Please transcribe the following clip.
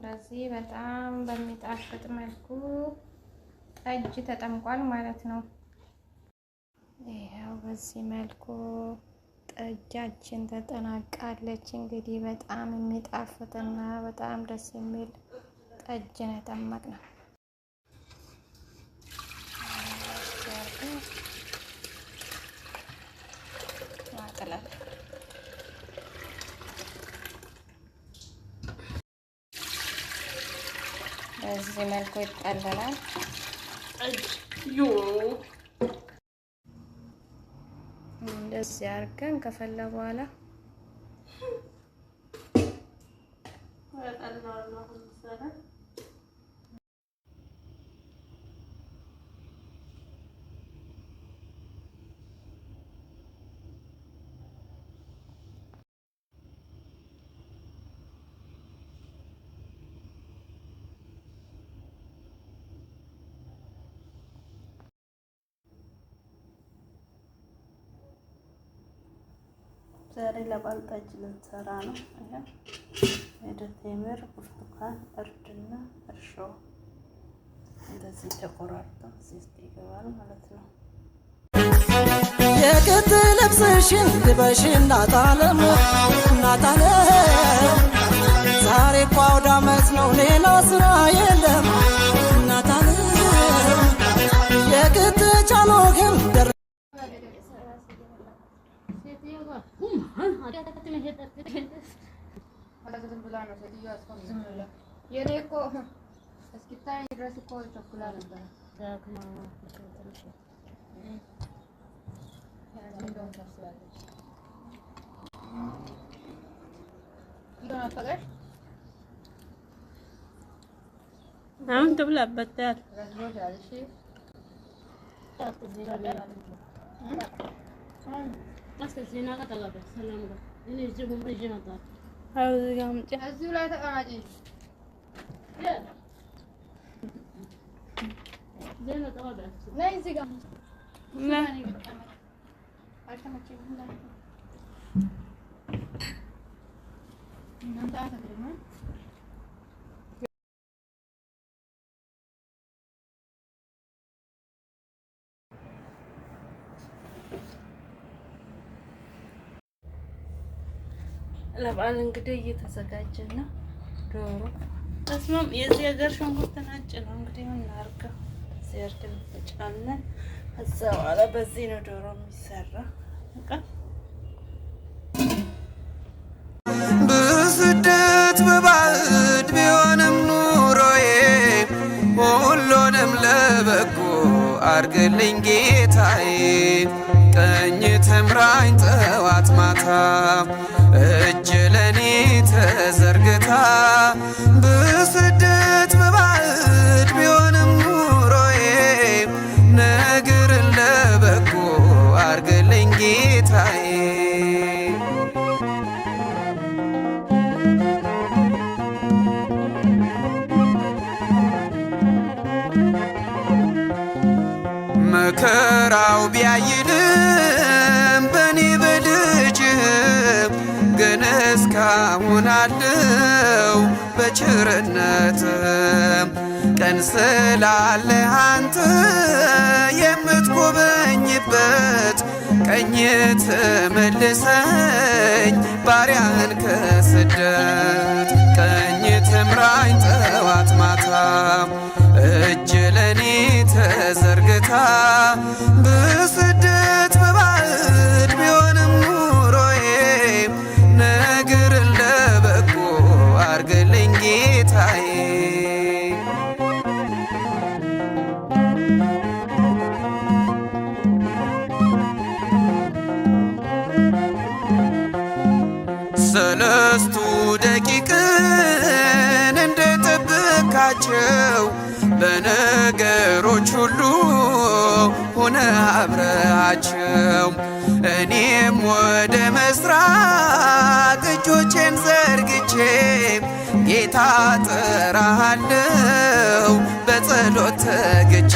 በዚህ በጣም በሚጣፍጥ መልኩ ጠጅ ተጠምቋል ማለት ነው። ይኸው በዚህ መልኩ ጠጃችን ተጠናቃለች። እንግዲህ በጣም የሚጣፍጥና በጣም ደስ የሚል ጠጅ ነው የጠመቅነው። ማጥለል በዚህ መልኩ ይጠለላል። እንደዚህ አድርገን ከፈላ በኋላ ዛሬ ለበዓል ጠጅ ልንሰራ ነው። ይሄ ቴምር፣ ብርቱካን፣ እርድና እርሾ እንደዚህ ተቆራርጦ እዚህ ውስጥ ይገባል ማለት ነው። የክት ልብስሽን ልበሽ እናታለም እናታለም፣ ዛሬ እኮ አውደ ዓመት ነው፣ ሌላ ስራ የለም እናታለም። የክት ቻሎህን የኔ እኮ እስኪታይ ድረስ እኮ ቸኩላ ነበረ። አሁን ትብላበታል። እዚሁ ላይ ተቀማጪ። ነይ እዚህ ጋር። ለበዓል እንግዲህ እየተዘጋጀ ነው። ዶሮ ተስማም። የዚህ ሀገር ሽንኩርት ነጭ ነው። እንግዲህ ምን እናድርገው? እዚህ አድርገን እንፈጫለን። ከዛ በኋላ በዚህ ነው ዶሮ የሚሰራ። በቃ በስደት በባዕድ ቢሆንም ኑሮዬ ሁሉንም ለበጎ አርግልኝ ጌታዬ። ቀኝ ትምራኝ ጠዋት ማታ፣ እጅ ለኔ ተዘርግታ። በስደት በባዕድ ቢሆንም ኑሮዬ ነገርን ለበጎ አርግልኝ ጌታዬ። መከራው ቢያይልም በኔ በልጅህ ግን እስካሁን አለው በቸርነት። ቀን ስላለ አንተ የምትጎበኝበት፣ ቀኝ ትመልሰኝ ባሪያህን ከስደት። ቀኝ ትምራኝ ጠዋት ማታ፣ እጅ ለኔ ተዘርግታ። በስደት በባዕድ ቢሆንም ኑሮዬ ነገርን ለበጎ አርግልኝ ጌታዬ። ሰለስቱ ደቂቅን እንደጠበካቸው በነገሮች ሁሉ ሆነ አብረሃቸው፣ እኔም ወደ መስራቅ እጆቼን ዘርግቼ ጌታ ጠራሃለው በጸሎት ተግቼ።